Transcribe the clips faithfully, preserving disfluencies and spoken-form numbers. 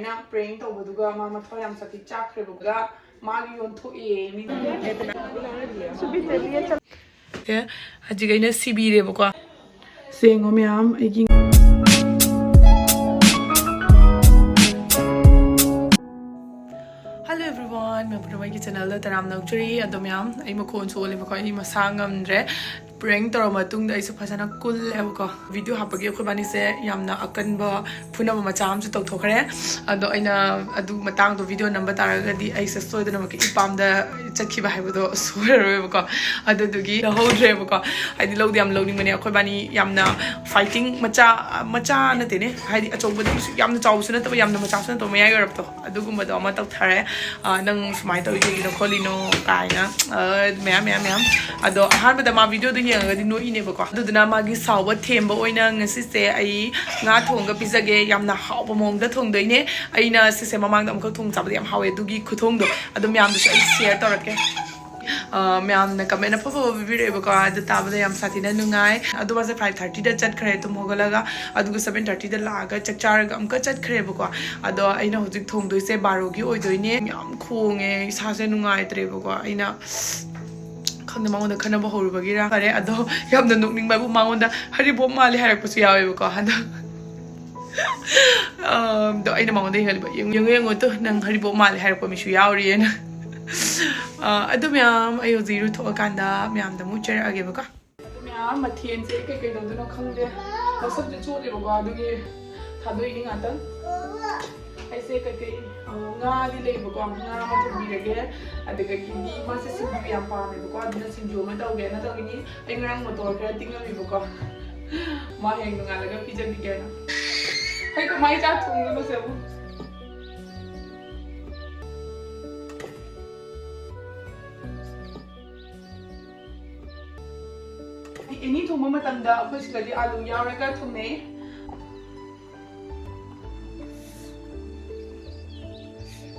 ꯑꯩꯅ ꯄ꯭ꯔꯦꯡ ꯇꯧꯕꯗꯨꯒ ꯃꯥ ꯃꯊ꯭ꯋꯥꯏ ꯌꯥꯝ ꯁꯥꯊꯤ ꯆꯥꯛꯈ꯭ꯔꯦꯕꯀꯣ꯫ ꯃꯥꯒꯤ ꯌꯣꯟꯊꯣꯛꯑꯦ ꯃꯤ꯫ ꯑꯦ, ꯍꯧꯖꯤꯛ ꯑꯩꯅ ꯁꯤꯕꯤꯔꯦꯕꯀꯣ꯫ ꯁꯦꯡꯉꯣ ꯃꯌꯥꯝ ꯑꯩꯒꯤ꯫ Hello everyone, ꯃꯌꯥꯝ ꯄꯨꯝꯅꯃꯛꯀꯤ ꯆꯦꯅꯦꯜꯗ ꯇꯔꯥꯝꯅ ꯑꯣꯛꯆꯔꯤ꯫ ꯑꯗꯣ ꯃꯌꯥꯝ, ꯑꯩ ꯃꯈꯣꯟꯁꯨ ꯑꯣꯜꯂꯦꯕꯀꯣ, ꯑꯩ ꯃꯁꯥ ꯉꯝꯗ꯭ꯔꯦ꯫ ꯄ꯭ꯔꯦꯡ ꯇꯧꯔ ꯃꯇꯨꯡꯗ ꯑꯩꯁꯨ ꯐꯖꯅ ꯀꯨꯜꯂꯦꯕꯀꯣ꯫ ꯚꯤꯗꯤꯑꯣ ꯍꯥꯞꯄꯒꯤ ꯑꯩꯈꯣꯏ ꯕꯥꯅꯤꯁꯦ ꯌꯥꯝꯅ ꯑꯀꯟꯕ ꯐꯨꯅꯕ ꯃꯆꯥ ꯑꯃꯁꯨ ꯇꯧꯊꯣꯛꯈ꯭ꯔꯦ꯫ ꯑꯗꯣ ꯑꯩꯅ ꯑꯗꯨ ꯃꯇꯥꯡꯗꯣ ꯚꯤꯗꯤꯑꯣ ꯅꯝꯕ ꯇꯥꯔꯒꯗꯤ ꯑꯩꯁꯦ ꯁꯣꯏꯗꯅꯃꯛꯀꯤ ꯏꯄꯥꯝꯗ ꯆꯠꯈꯤꯕ ꯍꯥꯏꯕꯗꯣ ꯁꯣꯏꯔꯔꯣꯏꯕꯀꯣ꯫ ꯑꯗꯨꯗꯨꯒꯤ ꯂꯧꯍꯧꯗ꯭ꯔꯦꯕꯀꯣ꯫ ꯍꯥꯏꯗꯤ ꯂꯧꯗꯤ ꯌꯥꯝ ꯂꯧꯅꯤꯡꯕꯅꯦ꯫ ꯑꯩꯈꯣꯏ ꯕꯥꯅꯤ ꯌꯥꯝꯅ ꯐꯥꯏꯇꯤꯡ ꯃꯆꯥ, ꯃꯆꯥ ꯅꯠꯇꯦꯅꯦ, ꯍꯥꯏꯗꯤ ꯑꯆꯧꯕꯗꯒꯤꯁꯨ ꯌꯥꯝꯅ ꯆꯥꯎꯕꯁꯨ ꯅꯠꯇꯕ, ꯌꯥꯝꯅ ꯃꯆꯥꯁꯨ ꯅꯠꯇꯕ, ꯃꯌꯥꯏ ꯑꯣꯏꯔꯞꯇꯣ, ꯑꯗꯨꯒꯨꯝꯕꯗꯣ ꯑꯃ ꯇꯧꯊꯔꯦ꯫ "ꯑ, ꯅꯪ ꯁꯨꯃꯥꯏꯅ ꯇꯧꯔꯤ ꯀꯩꯒꯤꯅꯣ ꯈꯣꯠꯂꯤꯅꯣ?" ꯀꯥꯏꯅ, ꯑ, ꯃꯌꯥꯝ, ꯃꯌꯥꯝ, ꯃꯌꯥꯝ꯫ ꯑꯗꯣ ꯑꯍꯥꯟꯕꯗ ꯃꯥ ꯚꯤꯗꯤꯑꯣꯗꯣ ꯌꯦꯡꯉꯒꯗꯤ ꯅꯣꯛꯏꯅꯦꯕꯀꯣ꯫ ꯑꯗꯨꯗꯨꯅ ꯃꯥꯒꯤ ꯁꯥꯎꯕ ꯊꯦꯝꯕ ꯑꯣꯏꯅ ꯉꯁꯤꯁꯦ ꯑꯩ ꯉꯥ ꯊꯣꯡꯉꯒ ꯄꯤꯖꯒꯦ꯫ ꯌꯥꯝꯅ ꯍꯥꯎꯕ ꯃꯑꯣꯡꯗ ꯊꯣꯡꯗꯣꯏꯅꯦ꯫ ꯑꯩꯅ ꯁꯤꯁꯦ ꯃꯃꯥꯡꯗ ꯑꯃꯨꯛꯈꯛ ꯊꯣꯡ ꯆꯥꯕꯗ ꯌꯥꯝ ꯍꯥꯎꯋꯦ꯫ ꯑꯗꯨꯒꯤ ꯈꯨꯊꯣꯡꯗꯣ ꯑꯗꯨꯝ ꯃꯌꯥꯝꯗꯁꯨ ꯑꯩ ꯁꯤꯌꯔ ꯇꯧꯔꯛꯀꯦ꯫ ꯑ, ꯃꯌꯥꯝꯅ ꯀꯃꯦꯟ ꯑꯐ ꯑꯐꯕ ꯄꯤꯕꯤꯔꯛꯑꯦꯕꯀꯣ, ꯑꯗꯨ ꯇꯥꯕꯗ ꯌꯥꯝ ꯁꯥꯊꯤꯅ ꯅꯨꯡꯉꯥꯏ꯫ ꯑꯗꯣ ꯃꯥꯁꯦ ꯐꯥꯏꯚ ꯊꯥꯔꯇꯤꯗ ꯆꯠꯈ꯭ꯔꯦ ꯇꯨꯝ ꯍꯧꯒꯠꯂꯒ, ꯑꯗꯨꯒ ꯁꯚꯦꯟ ꯊꯥꯔꯇꯤꯗ ꯂꯥꯛꯑꯒ ꯆꯥꯛ ꯆꯥꯔꯒ ꯑꯃꯨꯛꯀ ꯆꯠꯈ꯭ꯔꯦꯕꯀꯣ꯫ ꯑꯗꯣ ꯑꯩꯅ ꯍꯧꯖꯤꯛ ꯊꯣꯡꯗꯣꯏꯁꯦ ꯕꯥꯔꯣꯒꯤ ꯑꯣꯏꯗꯣꯏꯅꯦ꯫ ꯌꯥꯝ ꯈꯣꯡꯉꯦ, ꯏꯁꯥꯁꯦ ꯅꯨꯡꯉꯥꯏꯇ꯭ꯔꯦꯕꯀꯣ꯫ ꯑꯩꯅ ꯈꯪꯗꯦ, ꯃꯉꯣꯟꯗ ꯈꯟꯅꯕ ꯍꯧꯔꯨꯕꯒꯤꯔ ꯐꯔꯦ꯫ ꯑꯗꯣ ꯌꯥꯝꯅ ꯅꯣꯛꯅꯤꯡꯕ ꯍꯥꯏꯕꯨ, ꯃꯉꯣꯟꯗ ꯍꯔꯤꯕꯣꯞ ꯃꯥꯜꯂꯦ ꯍꯥꯏꯔꯛꯄꯁꯨ ꯌꯥꯎꯋꯦꯕꯀꯣ꯫ ꯑꯗꯣ ꯑꯗꯣ ꯑꯩꯅ ꯃꯉꯣꯟꯗ ꯍꯦꯜꯂꯤꯕ, "ꯌꯦꯡꯉꯨ, ꯌꯦꯡꯉꯨ, ꯌꯦꯡꯉꯨ ꯇꯨ, ꯅꯪ ꯍꯔꯤꯕꯣꯞ ꯃꯥꯜꯂꯦ" ꯍꯥꯏꯔꯛꯄ ꯃꯤꯁꯨ ꯌꯥꯎꯔꯤꯑꯅ꯫ ꯑ, ꯑꯗꯨ ꯃꯌꯥꯝ, ꯑꯩ ꯍꯧꯖꯤꯛ ꯏꯔꯨꯊꯣꯛꯑꯀꯥꯟꯗ ꯃꯌꯥꯝꯗ ꯑꯃꯨꯛ ꯆꯩꯔꯛꯑꯒꯦꯕꯀꯣ꯫ ꯑꯗꯨ ꯃꯌꯥꯝ ꯃꯊꯦꯜꯁꯦ ꯑꯩ ꯀꯩꯀꯩ ꯇꯧꯗꯣꯏꯅꯣ ꯈꯪꯗꯦ꯫ ꯃꯁꯝꯁꯦ ꯆꯣꯠꯂꯦꯕꯀꯣ, ꯑꯗꯨꯒꯤ ꯊꯥꯗꯣꯛꯏꯅꯤ ꯉꯥꯛꯇꯪ꯫ ꯑꯩꯁꯦ ꯀꯩꯀꯩ, ꯑ, ꯉꯥꯗꯤ ꯂꯩꯕꯀꯣ, ꯉꯥ ꯑꯃ ꯊꯣꯡꯕꯤꯔꯒꯦ꯫ ꯑꯗꯨꯗꯒꯤꯗꯤ ꯃꯥꯁꯦ ꯁꯤꯡꯖꯨ ꯌꯥꯝ ꯄꯥꯝꯃꯦꯕꯀꯣ, ꯑꯗꯨꯅ ꯁꯤꯡꯖꯨ ꯑꯃ ꯇꯧꯒꯦꯅ ꯇꯧꯔꯤꯅꯤ꯫ ꯑꯩ ꯉꯔꯥꯡ ꯃꯣꯇꯣꯔ ꯈꯔ ꯇꯤꯡꯉꯝꯃꯦꯕꯀꯣ, ꯃꯥ ꯍꯌꯦꯡ ꯅꯣꯡꯉꯥꯜꯂꯒ ꯄꯤꯖꯕꯤꯒꯦꯅ꯫ ꯑꯩ ꯀꯃꯥꯏꯅ ꯆꯥꯛ ꯊꯣꯡꯗꯣꯏꯅꯣ ꯁꯤꯕꯨ? ꯑꯦꯅꯤ ꯊꯣꯡꯕ ꯃꯇꯝꯗ ꯑꯩꯈꯣꯏ ꯁꯤꯗꯗꯤ ꯑꯥꯂꯨ ꯌꯥꯎꯔꯒ ꯊꯣꯡꯅꯩ꯫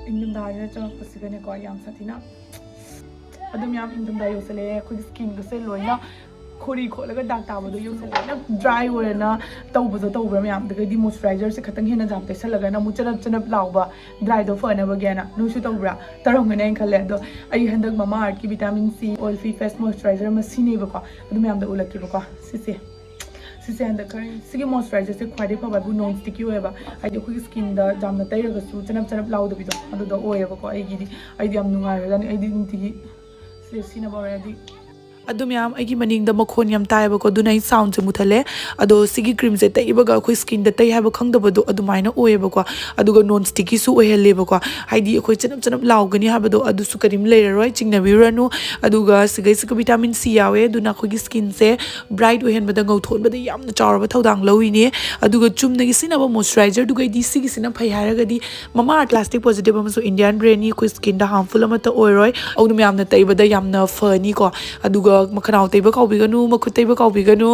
ꯏꯪꯊꯝꯊꯥꯁꯤꯗ ꯆꯪꯉꯛꯄꯁꯤꯒꯅꯦꯀꯣ, ꯌꯥꯝ ꯁꯥꯊꯤꯅ, ꯑꯗꯨꯝ ꯌꯥꯝ ꯏꯪꯊꯝꯊꯥ ꯌꯧꯁꯜꯂꯛꯑꯦ꯫ ꯑꯩꯈꯣꯏꯒꯤ ꯁ꯭ꯀꯤꯟꯒꯁꯦ ꯂꯣꯏꯅ ꯈꯣꯔꯤ ꯈꯣꯠꯂꯒ ꯗꯥꯛ ꯇꯥꯕꯗꯣ ꯌꯨꯝꯗ ꯂꯣꯏꯅ ꯗ꯭ꯔꯥꯏ ꯑꯣꯏꯔꯅ ꯇꯧꯕꯗꯣ ꯇꯧꯕ꯭ꯔꯥ ꯃꯌꯥꯝ? ꯑꯗꯒꯤꯗꯤ ꯃꯣꯏꯆꯔꯥꯏꯖꯔꯁꯦ ꯈꯇꯪ ꯍꯦꯟꯅ ꯌꯥꯝ ꯇꯩꯁꯜꯂꯒꯅ ꯑꯃꯨꯛ ꯆꯅꯞ ꯆꯅꯞ ꯂꯥꯎꯕ, ꯗ꯭ꯔꯥꯏꯗꯣ ꯐꯅꯕꯒꯤꯅ꯫ ꯅꯣꯏꯁꯨ ꯇꯧꯕ꯭ꯔꯥ? ꯇꯧꯔꯝꯒꯅꯤ ꯍꯥꯏꯅ ꯈꯜꯂꯦ꯫ ꯑꯗꯣ ꯑꯩ ꯍꯟꯗꯛ ꯃꯃꯥ ꯑꯥꯔꯠꯀꯤ vitamin C oil free face moisturiser ꯑꯃ ꯁꯤꯖꯤꯟꯅꯩꯕꯀꯣ꯫ ꯑꯗꯨ ꯃꯌꯥꯝꯗ ꯎꯠꯂꯛꯀꯦꯕꯀꯣ꯫ ꯁꯤꯁꯦ, ꯁꯤꯁꯦ ꯍꯟꯗꯛ ꯈꯔ, ꯁꯤꯒꯤ ꯃꯣꯏꯆꯔꯥꯏꯖꯔꯁꯦ ꯈ꯭ꯋꯥꯏꯗꯩ ꯐꯕ ꯍꯥꯏꯕꯨ ꯅꯣꯟ ꯁ꯭ꯇꯤꯛꯀꯤ ꯑꯣꯏꯌꯦꯕ꯫ ꯍꯥꯏꯗꯤ ꯑꯩꯈꯣꯏꯒꯤ ꯁ꯭ꯀꯤꯟꯗ ꯌꯥꯝꯅ ꯇꯩꯔꯒꯁꯨ ꯆꯅꯞ ꯆꯅꯞ ꯂꯥꯎꯗꯕꯤꯗꯣ ꯑꯗꯨꯗ ꯑꯣꯏꯌꯦꯕꯀꯣ꯫ ꯑꯩꯒꯤꯗꯤ, ꯑꯩꯗꯤ ꯌꯥꯝ ꯅꯨꯡꯉꯥꯏꯔꯖꯥꯠꯅꯤ꯫ ꯑꯩꯗꯤ ꯅꯨꯡꯇꯤꯒꯤ ꯁꯤꯁꯦ ꯁꯤꯖꯤꯟꯅꯕ ꯍꯧꯔꯦ꯫ ꯍꯥꯏꯗꯤ ꯑꯗꯨ ꯃꯌꯥꯝ, ꯑꯩꯒꯤ ꯃꯅꯤꯡꯗ ꯃꯈꯣꯟ ꯌꯥꯝ ꯇꯥꯏꯌꯦꯕꯀꯣ, ꯑꯗꯨꯅ ꯑꯩ ꯁꯥꯎꯟꯁꯦ ꯃꯨꯠꯊꯠꯂꯦ꯫ ꯑꯗꯣ ꯁꯤꯒꯤ ꯀ꯭ꯔꯤꯝꯁꯦ ꯇꯩꯕꯒ ꯑꯩꯈꯣꯏ ꯁ꯭ꯀꯤꯟꯗ ꯇꯩ ꯍꯥꯏꯕ ꯈꯪꯗꯕꯗꯣ ꯑꯗꯨꯃꯥꯏꯅ ꯑꯣꯏꯌꯦꯕꯀꯣ꯫ ꯑꯗꯨꯒ ꯅꯣꯟ ꯁ꯭ꯇꯤꯛꯀꯤꯁꯨ ꯑꯣꯏꯍꯜꯂꯦꯕꯀꯣ, ꯍꯥꯏꯗꯤ ꯑꯩꯈꯣꯏ ꯆꯅꯞ ꯆꯅꯞ ꯂꯥꯎꯒꯅꯤ ꯍꯥꯏꯕꯗꯣ ꯑꯗꯨꯁꯨ ꯀꯔꯤꯝ ꯂꯩꯔꯔꯣꯏ, ꯆꯤꯡꯅꯕꯤꯔꯨꯔꯅꯨ꯫ ꯑꯗꯨꯒ ꯁꯤꯒꯩꯁꯤꯒ ꯚꯤꯇꯥꯃꯤꯟ ꯁꯤ ꯌꯥꯎꯋꯦ, ꯑꯗꯨꯅ ꯑꯩꯈꯣꯏꯒꯤ ꯁ꯭ꯀꯤꯟꯁꯦ ꯕ꯭ꯔꯥꯏꯠ ꯑꯣꯏꯍꯟꯕꯗ, ꯉꯧꯊꯣꯛꯍꯟꯕꯗ ꯌꯥꯝꯅ ꯆꯥꯎꯔꯕ ꯊꯧꯗꯥꯡ ꯂꯧꯔꯤꯅꯦ꯫ ꯑꯗꯨꯒ ꯆꯨꯝꯅꯒꯤ ꯁꯤꯖꯤꯟꯅꯕ ꯃꯣꯏꯆꯔꯥꯏꯖꯔꯗꯨꯒꯩꯗꯤ ꯁꯤꯒꯤꯁꯤꯅ ꯐꯩ ꯍꯥꯏꯔꯒꯗꯤ ꯃꯃꯥ ꯑꯥꯔꯠ ꯄ꯭ꯂꯥꯁꯇꯤꯛ ꯄꯣꯖꯤꯇꯤꯚ ꯑꯃꯁꯨꯡ ꯏꯟꯗꯤꯌꯥꯟ ꯕ꯭ꯔꯦꯟꯅꯤ, ꯑꯩꯈꯣꯏ ꯁ꯭ꯀꯤꯟꯗ ꯍꯥꯔꯝꯐꯨꯜ ꯑꯃꯠꯇ ꯑꯣꯏꯔꯣꯏ꯫ ꯑꯗꯨꯅ ꯃꯌꯥꯝꯅ ꯇꯩꯕꯗ ꯌꯥꯝꯅ ꯐꯅꯤꯀꯣ꯫ ꯑꯗꯨꯒ ꯃꯈꯅꯥꯎ ꯇꯩꯕ ꯀꯥꯎꯕꯤꯒꯅꯨ, ꯃꯈꯨꯠ ꯇꯩꯕ ꯀꯥꯎꯕꯤꯒꯅꯨ꯫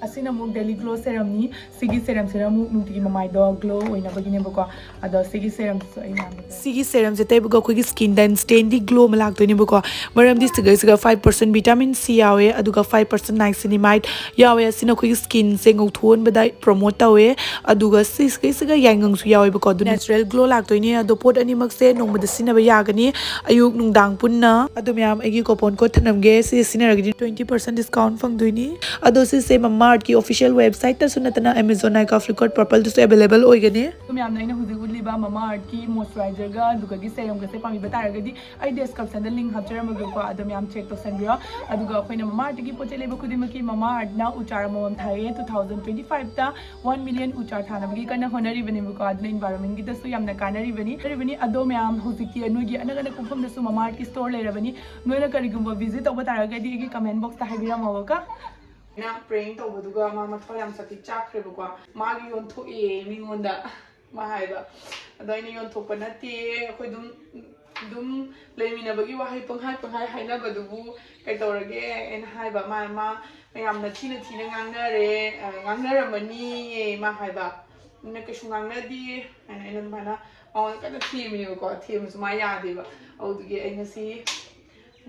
ꯑꯁꯤꯅ ꯑꯃꯨꯛ ꯗꯦꯂꯤ ꯒ꯭ꯂꯣ ꯁꯦꯔꯝꯅꯤ꯫ ꯁꯤꯒꯤ ꯁꯦꯔꯝꯁꯤꯅ ꯑꯃꯨꯛ ꯅꯨꯡꯇꯤꯒꯤ ꯃꯃꯥꯏꯗꯣ ꯒ꯭ꯂꯣ ꯑꯣꯏꯅꯕꯒꯤꯅꯦꯕꯀꯣ꯫ ꯑꯗꯣ ꯁꯤꯒꯤ ꯁꯦꯔꯝꯁꯤꯁꯨ ꯑꯩ ꯌꯥꯝꯅ ꯁꯤꯒꯤ ꯁꯦꯔꯝꯁꯦ ꯇꯩꯕꯒ ꯑꯩꯈꯣꯏꯒꯤ ꯁ꯭ꯀꯤꯟꯗ ꯏꯟꯁꯇꯦꯟꯂꯤ ꯒ꯭ꯂꯣ ꯑꯃ ꯂꯥꯛꯇꯣꯏꯅꯦꯕꯀꯣ꯫ ꯃꯔꯝꯗꯤ ꯁꯤꯒꯩꯁꯤꯒ ꯐꯥꯏꯚ ꯄꯥꯔꯁꯦꯟ ꯚꯤꯇꯥꯃꯤꯟ ꯁꯤ ꯌꯥꯎꯋꯦ, ꯑꯗꯨꯒ ꯐꯥꯏꯚ ꯄꯥꯔꯁꯦꯟ ꯅꯥꯏꯁꯤꯅꯤꯃꯥꯏꯠ ꯌꯥꯎꯋꯦ꯫ ꯑꯁꯤꯅ ꯑꯩꯈꯣꯏꯒꯤ ꯁ꯭ꯀꯤꯟꯁꯦ ꯉꯧꯊꯣꯛꯍꯟꯕꯗ ꯄ꯭ꯔꯣꯃꯣꯠ ꯇꯧꯋꯦ꯫ ꯑꯗꯨꯒ ꯁꯤꯁꯤꯒꯩꯁꯤꯒ ꯌꯥꯏꯉꯪꯁꯨ ꯌꯥꯎꯋꯦꯕꯀꯣ꯫ ꯑꯗꯨ ꯅꯦꯆꯔꯦꯜ ꯒ꯭ꯂꯣ ꯂꯥꯛꯇꯣꯏꯅꯦ꯫ ꯑꯗꯣ ꯄꯣꯠ ꯑꯅꯤꯃꯛꯁꯦ ꯅꯣꯡꯃꯗ ꯁꯤꯖꯤꯟꯅꯕ ꯌꯥꯒꯅꯤ, ꯑꯌꯨꯛ ꯅꯨꯡꯗꯥꯡ ꯄꯨꯟꯅ꯫ ꯑꯗꯣ ꯃꯌꯥꯝ, ꯑꯩꯒꯤ ꯀꯣꯄꯣꯟ ꯀꯣꯗ ꯊꯅꯝꯒꯦ, ꯁꯤ ꯁꯤꯖꯤꯟꯅꯔꯒꯗꯤ ꯇ꯭ꯋꯦꯟꯇꯤ ꯄꯥꯔꯁꯦꯟ ꯗꯤꯁꯀꯥꯎꯟ ꯐꯪꯗꯣꯏꯅꯤ꯫ ꯑꯗꯣ ꯁꯤꯁꯦ ꯃꯃꯥ ꯑꯥꯔꯠꯀꯤ ꯑꯣꯐꯤꯁꯤꯌꯦꯜ ꯋꯦꯕꯁꯥꯏꯠꯇꯁꯨ ꯅꯠꯇꯅ Amazon, Nykaa, Flipkart, Purpleꯗꯁꯨ ꯑꯦꯕꯥꯏꯂꯦꯕꯜ ꯑꯣꯏꯒꯅꯤ꯫ ꯑꯗꯣ ꯃꯌꯥꯝꯅ ꯑꯩꯅ ꯍꯧꯖꯤꯛ ꯎꯠꯂꯤꯕ ꯃꯃꯥ ꯑꯥꯔꯠꯀꯤ ꯃꯣꯏꯆꯔꯥꯏꯖꯔꯒ ꯑꯗꯨꯒꯒꯤ ꯁꯦꯔꯝꯒꯁꯦ ꯄꯥꯝꯕꯤꯕ ꯇꯥꯔꯒꯗꯤ ꯑꯩ ꯗꯦꯁꯀ꯭ꯔꯤꯞꯁꯟꯗ ꯂꯤꯡ ꯍꯥꯞꯆꯔꯝꯃꯒꯦꯀꯣ꯫ ꯑꯗꯣ ꯃꯌꯥꯝ ꯆꯦꯛ ꯇꯧꯁꯟꯕꯤꯔꯣ꯫ ꯑꯗꯨꯒ ꯑꯩꯈꯣꯏꯅ ꯃꯃꯥ ꯑꯥꯔꯠꯇꯒꯤ ꯄꯣꯠ ꯆꯩ ꯂꯩꯕ ꯈꯨꯗꯤꯡꯃꯛꯀꯤ ꯃꯃꯥ ꯑꯥꯔꯠꯅ ꯎ ꯆꯥꯔ ꯑꯃꯃꯝ ꯊꯥꯏꯌꯦ꯫ ꯇꯨ ꯊꯥꯎꯖꯟ ꯇ꯭ꯋꯦꯟꯇꯤ ꯐꯥꯏꯚꯇ ꯋꯥꯟ ꯃꯤꯂꯤꯌꯟ ꯎ ꯆꯥꯔ ꯊꯥꯅꯕꯒꯤ ꯀꯟꯅ ꯍꯣꯠꯅꯔꯤꯕꯅꯦꯕꯀꯣ꯫ ꯑꯗꯨꯅ ꯏꯟꯚꯥꯏꯔꯣꯟꯃꯦꯟꯒꯤꯗꯁꯨ ꯌꯥꯝꯅ ꯀꯥꯟꯅꯔꯤꯕꯅꯤ, ꯀꯥꯟꯅꯔꯤꯕꯅꯤ꯫ ꯑꯗꯣ ꯃꯌꯥꯝ, ꯍꯧꯖꯤꯛꯇꯤ ꯅꯣꯏꯒꯤ ꯑꯅꯛ ꯑꯅꯛꯄ ꯃꯐꯝꯗꯁꯨ ꯃꯃꯥ ꯑꯥꯔꯠꯀꯤ ꯁ꯭ꯇꯣꯔ ꯂꯩꯔꯕꯅꯤ꯫ ꯅꯣꯏꯅ ꯀꯔꯤꯒꯨꯝꯕ ꯚꯤꯖꯤꯠ ꯇꯧꯕ ꯇꯥꯔꯒꯗꯤ ꯑꯩꯒꯤ ꯀꯃꯦꯟ ꯕꯣꯛꯁꯇ ꯍꯥꯏꯕꯤꯔꯝꯃꯣꯕꯀꯣ꯫ ꯑꯩꯅ ꯄ꯭ꯔꯦꯡ ꯇꯧꯕꯗꯨꯒ ꯃꯥ ꯃꯊ꯭ꯋꯥꯏ ꯌꯥꯝ ꯁꯥꯊꯤ ꯆꯥꯛꯈ꯭ꯔꯦꯕꯀꯣ꯫ ꯃꯥꯒꯤ ꯌꯣꯟꯊꯣꯛꯑꯦ ꯃꯤꯉꯣꯟꯗ꯫ ꯃꯥ ꯍꯥꯏꯕ꯫ ꯑꯗꯣ ꯑꯩꯅ ꯌꯣꯟꯊꯣꯛꯄ ꯅꯠꯇꯦ, ꯑꯩꯈꯣꯏ ꯑꯗꯨꯝ, ꯑꯗꯨꯝ ꯂꯩꯃꯤꯟꯅꯕꯒꯤ ꯋꯥꯍꯩ ꯄꯪꯍꯥꯏ ꯄꯪꯍꯥꯏ ꯍꯥꯏꯅꯕꯗꯨꯕꯨ ꯀꯩꯗꯧꯔꯒꯦ? ꯑꯩꯅ ꯍꯥꯏꯕ꯫ ꯃꯥ, ꯃꯥ ꯃꯌꯥꯝꯅ ꯊꯤꯅ ꯊꯤꯅ ꯉꯥꯡꯅꯔꯦ, ꯑ, ꯉꯥꯡꯅꯔꯝꯃꯅꯤꯌꯦ ꯃꯥ ꯍꯥꯏꯕ꯫ ꯑꯩꯅ ꯀꯩꯁꯨ ꯉꯥꯡꯅꯗꯦ ꯍꯥꯏꯅ ꯑꯩꯅ ꯑꯗꯨꯃꯥꯏꯅ ꯃꯉꯣꯟꯗ ꯀꯟꯅ ꯊꯦꯝꯃꯤꯅꯦꯕꯀꯣ꯫ ꯊꯦꯝꯕꯁꯨ ꯃꯥ ꯌꯥꯗꯦꯕ꯫ ꯑꯗꯨꯗꯨꯒꯤ ꯑꯩ ꯉꯁꯤ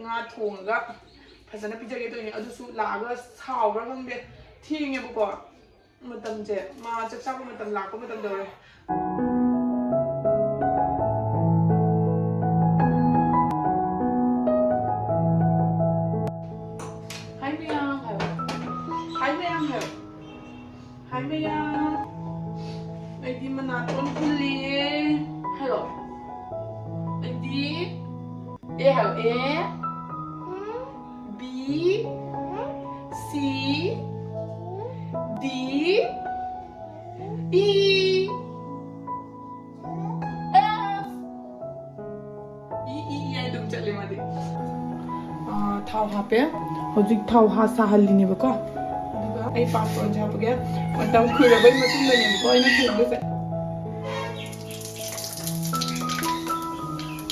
ꯉꯥ ꯊꯣꯡꯉꯒ ꯐꯖꯅ ꯄꯤꯖꯒꯦ ꯇꯧꯔꯤꯅꯦ꯫ ꯑꯗꯨꯁꯨ ꯂꯥꯛꯑꯒ ꯁꯥꯎꯕ꯭ꯔꯥ ꯈꯪꯗꯦ, ꯊꯦꯡꯉꯦꯕꯀꯣ꯫ ꯃꯇꯝꯁꯦ ꯃꯥ ꯆꯥꯛ ꯆꯥꯕ ꯃꯇꯝ ꯂꯥꯛꯄ ꯃꯇꯝ ꯇꯧꯔꯦ꯫ ꯍꯥꯏ ꯃꯌꯥꯝ ꯍꯥꯏꯌꯣ꯫ ꯍꯥꯏ ꯃꯌꯥꯝ ꯍꯥꯏꯌꯣ꯫ ꯍꯥꯏ ꯃꯌꯥꯝ꯫ ꯑꯩꯗꯤ ꯃꯅꯥꯇꯣꯟ ꯐꯨꯜꯂꯤꯌꯦ꯫ ꯍꯥꯏꯔꯣ꯫ ꯑꯩꯗꯤ ꯑꯦ ꯍꯥꯏꯌꯣ꯫ ꯑꯦ꯫ ꯕꯤ꯫ ꯁꯤ꯫ ꯗꯤ꯫ E. F. E, E, E ꯍꯥꯏ ꯑꯗꯨꯝ ꯆꯠꯂꯦ ꯃꯥꯗꯤ꯫ ꯑꯥ, ꯊꯥꯎ ꯍꯥꯞꯄꯦ꯫ ꯍꯧꯖꯤꯛ ꯊꯥꯎ ꯍꯥ ꯁꯥꯍꯜꯂꯤꯅꯦꯕꯀꯣ꯫ ꯑꯗꯨꯒ ꯑꯩ ꯄꯥꯐꯣꯔꯟꯁꯦ ꯍꯥꯞꯄꯒꯦ꯫ ꯃꯇꯝ ꯀꯨꯏꯔꯕꯩ ꯃꯇꯨꯡꯗꯅꯦꯕꯀꯣ ꯑꯩꯅ ꯊꯣꯡꯗꯣꯏꯁꯦ꯫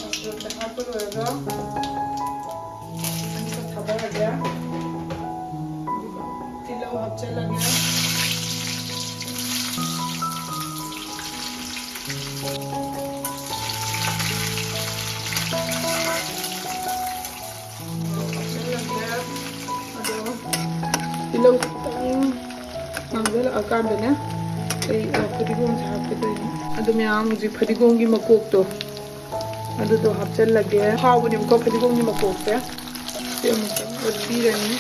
ꯄꯥꯐꯣꯔꯟꯁꯦ ꯍꯥꯞꯄ ꯂꯣꯏꯔꯒ ꯑꯅꯤꯈꯛ ꯊꯥꯗꯔꯒꯦ꯫ ꯑꯗꯨꯒ ꯇꯤꯜꯍꯧ ꯍꯥꯞꯆꯜꯂꯒꯦ꯫ ꯍꯥꯞꯆꯜꯂꯒꯦ꯫ ꯑꯗꯣ ꯇꯤꯜꯍꯧ ꯈꯤꯇꯪ ꯉꯥꯡꯁꯤꯜꯂꯛꯑꯀꯥꯟꯗꯅꯦ, ꯑꯩ, ꯑ, ꯐꯗꯤꯒꯣꯝꯁꯦ ꯍꯥꯞꯀꯦ ꯇꯧꯔꯤꯅꯦ꯫ ꯑꯗꯨ ꯃꯌꯥꯝ ꯍꯧꯖꯤꯛ ꯐꯗꯤꯒꯣꯝꯒꯤ ꯃꯀꯣꯛꯇꯣ, ꯑꯗꯨꯗꯣ ꯍꯥꯞꯆꯜꯂꯒꯦ꯫ ꯍꯥꯎꯕꯅꯦꯕꯀꯣ ꯐꯗꯤꯒꯣꯝꯒꯤ ꯃꯀꯣꯛꯁꯦ꯫ ꯁꯤ ꯑꯃꯨꯛꯇꯪ ꯑꯣꯠꯄꯤꯔꯅꯤ꯫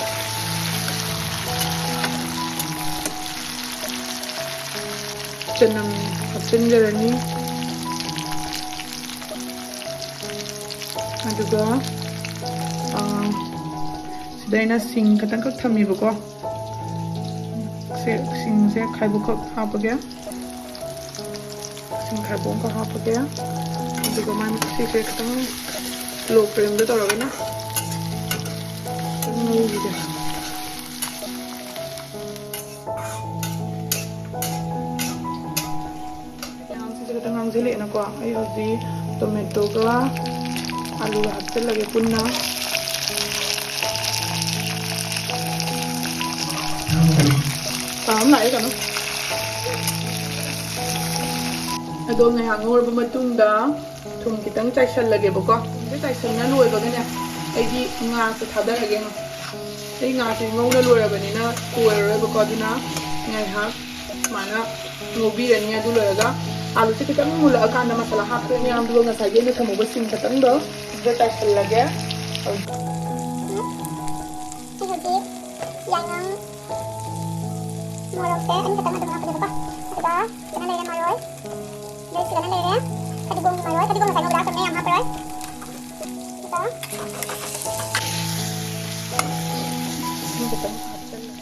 ꯆꯅꯝ ꯍꯥꯞꯆꯤꯟꯖꯔꯅꯤ꯫ ꯑꯗꯨꯒ, ꯑꯥ, ꯁꯤꯗ ꯑꯩꯅ ꯁꯤꯡ ꯈꯇꯪꯈꯛ ꯊꯝꯃꯦꯕꯀꯣ꯫ ꯁꯦ, ꯁꯤꯡꯁꯦ ꯈꯥꯏꯕꯣꯛꯈꯛ ꯍꯥꯞꯄꯒꯦ꯫ ꯁꯤꯡ ꯈꯥꯏꯕꯣꯛ ꯑꯃꯈꯛ ꯍꯥꯞꯄꯒꯦ꯫ ꯑꯗꯨꯒ ꯃꯥꯏ ꯃꯈꯨꯝꯁꯦ ꯈꯤꯇꯪ low flameꯗ ꯇꯧꯔꯒꯅꯦ ꯈꯤꯇꯪ ꯉꯧꯈꯤꯒꯦ꯫ ꯃꯌꯥꯝꯁꯤꯁꯨ ꯈꯤꯇꯪ ꯉꯥꯡꯁꯤꯜꯂꯛꯑꯦꯅꯀꯣ, ꯑꯩ ꯍꯧꯖꯤꯛ ꯇꯣꯃꯦꯇꯣꯒ ꯑꯂꯨꯒ ꯍꯥꯞꯆꯤꯜꯂꯒꯦ ꯄꯨꯟꯅ꯫ ꯀꯥ ꯑꯃ ꯂꯥꯛꯑꯦ ꯀꯩꯅꯣ꯫ ꯑꯗꯣ ꯉꯥꯏꯍꯥꯛ ꯉꯧꯔꯕ ꯃꯇꯨꯡꯗ ꯊꯨꯝ ꯈꯤꯇꯪ ꯆꯥꯏꯁꯜꯂꯒꯦꯕꯀꯣ꯫ ꯊꯨꯝꯁꯦ ꯆꯥꯏꯁꯟꯅ ꯂꯣꯏꯕꯒꯅꯦ, ꯑꯩꯗꯤ ꯉꯥꯁꯦ ꯊꯥꯗꯔꯒꯦ꯫ ꯑꯩ ꯉꯥꯁꯦ ꯉꯧꯅ ꯂꯣꯏꯔꯕꯅꯤꯅ ꯇꯣꯏꯔꯔꯣꯏꯕꯀꯣ, ꯑꯗꯨꯅ ꯉꯥꯏꯍꯥꯛ ꯁꯨꯃꯥꯏꯅ ꯉꯧꯕꯤꯔꯅꯤ꯫ ꯑꯗꯨ ꯂꯣꯏꯔꯒ ꯑꯥꯂꯨꯁꯦ ꯈꯤꯇꯪ ꯃꯨꯜꯂꯛꯑꯀꯥꯟꯗ ꯃꯁꯥꯂꯥ ꯍꯥꯞꯇꯣꯏꯅꯦ꯫ ꯑꯗꯨꯒ ꯉꯁꯥꯏꯒꯤ ꯑꯩꯅ ꯊꯝꯍꯧꯕ ꯁꯤꯡ ꯈꯛꯇꯪꯗꯣ ꯑꯗꯨꯗ ꯆꯥꯏꯁꯤꯜꯂꯒꯦ꯫ ꯑꯩ ꯍꯧꯖꯤꯛ ꯌꯥꯏꯉꯪ, ꯃꯣꯔꯣꯛꯁꯦ ꯑꯅꯤ ꯈꯛꯇꯪ ꯑꯗꯨꯝ ꯍꯥꯞꯄꯒꯦꯕꯀꯣ꯫ ꯑꯗꯨꯒ ꯁꯤꯗꯅ ꯂꯩꯔꯦ ꯃꯔꯣꯏ, ꯑꯗꯩ ꯁꯤꯗꯅ ꯂꯩꯔꯦ ꯐꯗꯤꯒꯣꯝꯒꯤ ꯃꯔꯣꯏ꯫ ꯐꯗꯤꯒꯣꯝ ꯉꯁꯥꯏ ꯉꯧꯕꯗ ꯍꯥꯞꯄꯅꯦ, ꯌꯥꯝ ꯍꯥꯞꯄꯔꯣꯏ꯫ ꯑꯗꯨꯒ ꯏꯁꯤꯡ ꯈꯤꯇꯪ ꯍꯥꯞꯆꯜꯂꯦ꯫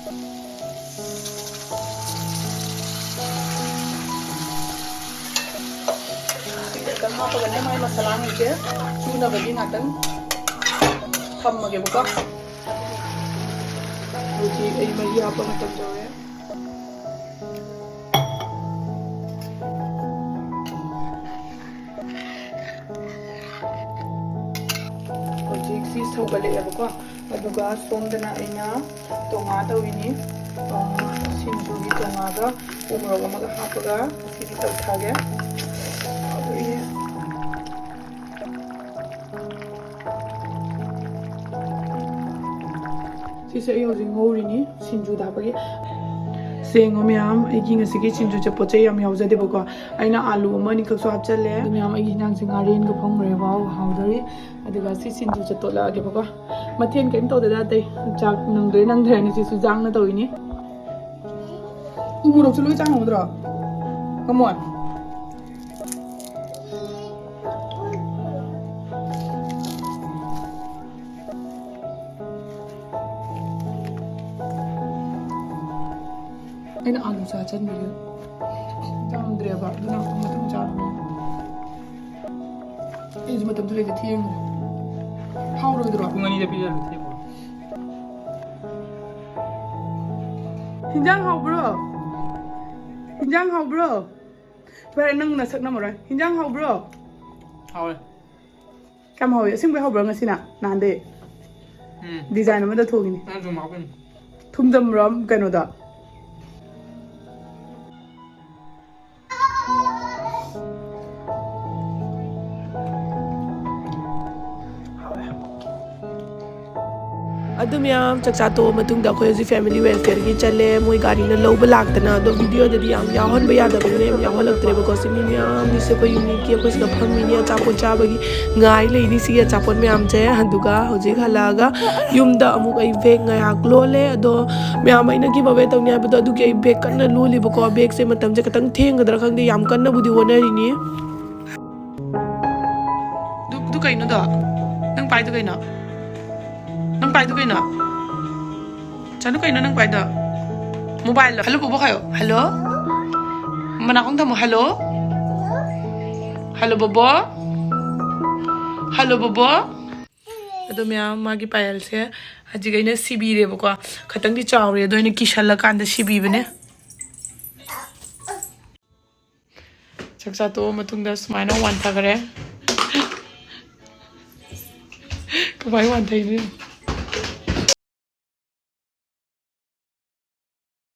ꯏꯁꯤꯡ ꯈꯤꯇꯪ ꯍꯥꯞꯄꯒꯅꯦ ꯃꯥꯏ ꯃꯁꯥꯂꯥꯉꯩꯁꯦ ꯆꯨꯅꯕꯒꯤ ꯉꯥꯛꯇꯪ ꯊꯝꯃꯒꯦꯕꯀꯣ꯫ ꯍꯧꯖꯤꯛ ꯑꯩ ꯃꯍꯤ ꯍꯥꯞꯄ ꯃꯇꯝ ꯌꯧꯔꯦ꯫ ꯍꯧꯖꯤꯛꯁꯤ ꯁꯧꯒꯠꯂꯛꯑꯦꯕꯀꯣ, ꯑꯗꯨꯒ ꯁꯣꯝꯗꯅ ꯑꯩꯅ ꯇꯣꯉꯥ ꯇꯧꯔꯤꯅꯤ꯫ ꯑ, ꯁꯤꯡꯖꯨꯒꯤ ꯇꯣꯉꯥꯒ ꯎ ꯃꯣꯔꯣꯛ ꯑꯃꯒ ꯍꯥꯞꯄꯒ ꯁꯤꯗꯤ ꯇꯧꯊꯒꯦ꯫ ꯍꯥꯎꯔꯤꯌꯦ꯫ ꯁꯤꯁꯦ ꯑꯩ ꯍꯧꯖꯤꯛ ꯉꯧꯔꯤꯅꯤ ꯁꯤꯡꯖꯨꯗ ꯍꯥꯞꯄꯒꯤ꯫ ꯁꯦꯡꯉꯣ ꯃꯌꯥꯝ, ꯑꯩꯒꯤ ꯉꯁꯤꯒꯤ ꯁꯤꯡꯖꯨꯁꯦ ꯄꯣꯠ ꯆꯩ ꯌꯥꯝ ꯌꯥꯎꯖꯗꯦꯕꯀꯣ꯫ ꯑꯩꯅ ꯑꯥꯂꯨ ꯑꯃ ꯑꯅꯤꯈꯛꯁꯨ ꯍꯥꯞꯆꯜꯂꯦ꯫ ꯑꯗꯨ ꯃꯌꯥꯝ, ꯑꯩꯒꯤ ꯍꯤꯟꯖꯥꯡꯁꯦ ꯉꯥꯔꯦꯟꯒ ꯐꯪꯈ꯭ꯔꯦ꯫ ꯋꯥꯎ, ꯍꯥꯎꯗꯧꯔꯤ꯫ ꯑꯗꯨꯒ ꯁꯤ ꯁꯤꯡꯖꯨꯁꯦ ꯇꯣꯠꯂꯛꯑꯒꯦꯕꯀꯣ꯫ ꯃꯊꯦꯜ ꯀꯔꯤꯝ ꯇꯧꯗꯦꯗ ꯑꯇꯩ꯫ ꯆꯥꯛ ꯅꯪꯗꯣꯏ ꯅꯪꯗ꯭ꯔꯦ ꯍꯥꯏꯅ ꯁꯤꯁꯨ ꯌꯥꯡꯅ ꯇꯧꯔꯤꯅꯤ꯫ ꯎ ꯃꯣꯔꯣꯛꯁꯨ ꯂꯣꯏ ꯆꯥꯡꯍꯧꯗ꯭ꯔꯣ? ꯀꯃꯣꯟ꯫ ꯑꯩꯅ ꯑꯥꯂꯨ ꯆꯥ ꯆꯟꯕꯤꯒꯦ꯫ ꯆꯥꯝꯗ꯭ꯔꯦꯕ, ꯑꯗꯨꯅ ꯃꯇꯨꯝ ꯆꯥꯔꯕꯅꯦ꯫ ꯑꯩꯁꯨ ꯃꯇꯝꯗꯨ ꯂꯩꯇꯦ, ꯊꯦꯡꯈ꯭ꯔꯦ꯫ ꯍꯥꯎꯔꯣꯏꯗ꯭ꯔꯣ? ꯄꯨꯡ ꯑꯅꯤꯗ ꯄꯤꯖꯔꯗꯤ ꯊꯦꯡꯉꯣ꯫ ꯍꯤꯟꯖꯥꯡ ꯍꯥꯎꯕ꯭ꯔꯣ? ꯍꯤꯟꯖꯥꯡ ꯍꯥꯎꯕ꯭ꯔꯣ? ꯐꯔꯦ, ꯅꯪ ꯅꯁꯛ ꯅꯝꯃꯔꯣꯏ꯫ ꯍꯤꯟꯖꯥꯡ ꯍꯥꯎꯕ꯭ꯔꯣ? ꯍꯥꯎꯋꯦ꯫ ꯀꯌꯥꯝ ꯍꯥꯎꯋꯤ? ꯑꯁꯦꯡꯕꯩ ꯍꯥꯎꯕ꯭ꯔꯥ ꯉꯁꯤꯅ? ꯅꯍꯥꯟꯗꯩ ꯎꯝ꯫ ꯗꯤꯖꯥꯏꯟ ꯑꯃꯗ ꯊꯣꯡꯉꯤꯅꯤ꯫ ꯅꯪ ꯊꯨꯝ ꯍꯥꯞꯄꯩꯅꯤ꯫ ꯊꯨꯝꯖꯝꯕ꯭ꯔꯣ ꯀꯩꯅꯣꯗꯣ? ꯍꯥꯎꯋꯦ꯫ ꯑꯗꯨ ꯃꯌꯥꯝ ꯆꯥꯛꯆꯥ ꯇꯣꯛꯑ ꯃꯇꯨꯡꯗ ꯑꯩꯈꯣꯏ ꯍꯧꯖꯤꯛ family welfare ꯒꯤ ꯆꯠꯂꯦ꯫ ꯃꯣꯏ ꯒꯥꯔꯤꯅ ꯂꯧꯕ ꯂꯥꯛꯇꯅ꯫ ꯑꯗꯣ video ꯗꯗꯤ ꯌꯥꯝ ꯌꯥꯎꯍꯟꯕ ꯌꯥꯗꯕꯅꯤꯅ ꯌꯥꯝ ꯌꯥꯎꯍꯜꯂꯛꯇ꯭ꯔꯦꯕꯀꯣ꯫ ꯁꯤ ꯃꯤ ꯃꯌꯥꯝꯒꯤꯁꯦ ꯑꯩꯈꯣꯏ unit ꯀꯤ ꯑꯩꯈꯣꯏ ꯁꯤꯗ ꯐꯝꯃꯤꯅꯤ ꯑꯆꯥꯄꯣꯠ ꯆꯥꯕꯒꯤ ꯉꯥꯏ ꯂꯩꯅꯤ ꯁꯤꯒꯤ ꯑꯆꯥꯄꯣꯠ ꯃꯌꯥꯝꯁꯦ꯫ ꯑꯗꯨꯒ ꯍꯧꯖꯤꯛ ꯍꯜꯂꯛꯑꯒ ꯌꯨꯝꯗ ꯑꯃꯨꯛ ꯑꯩ bag ꯉꯥꯏꯍꯥꯛ ꯂꯣꯜꯂꯦ꯫ ꯑꯗꯣ ꯃꯌꯥꯝ ꯑꯩꯅ give away ꯇꯧꯅꯤ ꯍꯥꯏꯕꯗꯣ ꯑꯗꯨꯒꯤ ꯑꯩ bag ꯀꯟꯅ ꯂꯣꯜꯂꯤꯕꯀꯣ꯫ Bag ꯁꯦ ꯃꯇꯝꯁꯦ ꯈꯤꯇꯪ ꯊꯦꯡꯒꯗ꯭ꯔꯥ ꯈꯪꯗꯦ, ꯌꯥꯝ ꯀꯟꯅꯕꯨꯗꯤ ꯍꯣꯠꯅꯔꯤꯅꯤ꯫ ꯑꯗꯨ ꯑꯗꯨ ꯀꯩꯅꯣꯗꯣ? ꯅꯪ ꯄꯥꯏꯗꯣ ꯀꯩꯅꯣ? ꯅꯪ ꯄꯥꯏꯗꯣ ꯀꯩꯅꯣ? ꯆꯅꯨ, ꯀꯩꯅꯣ ꯅꯪ ꯄꯥꯏꯗꯣ? Mobile ꯂꯣ? Hello ꯕꯣꯕꯣ ꯍꯥꯏꯌꯣ꯫ Hello꯫ ꯃꯅꯥꯀꯣꯡ ꯊꯝꯃꯣ꯫ Hello꯫ Hello ꯕꯣꯕꯣ꯫ Hello ꯕꯣꯕꯣ꯫ ꯑꯗꯣ ꯃꯌꯥꯝ, ꯃꯥꯒꯤ ꯄꯥꯌꯦꯜꯁꯦ ꯍꯧꯖꯤꯛ ꯑꯩꯅ ꯁꯤꯕꯤꯔꯦꯕꯀꯣ꯫ ꯈꯤꯇꯪꯗꯤ ꯆꯥꯎꯔꯦ, ꯑꯗꯣ ꯑꯩꯅ ꯀꯤꯁꯜꯂꯀꯥꯟꯗ ꯁꯤꯕꯤꯕꯅꯦ꯫ ꯆꯥꯛ ꯆꯥ ꯇꯣꯛꯑ ꯃꯇꯨꯡꯗ ꯁꯨꯃꯥꯏꯅ ꯋꯥꯟꯊꯈ꯭ꯔꯦ꯫ ꯀꯃꯥꯏ ꯋꯥꯟꯊꯩꯅꯣ?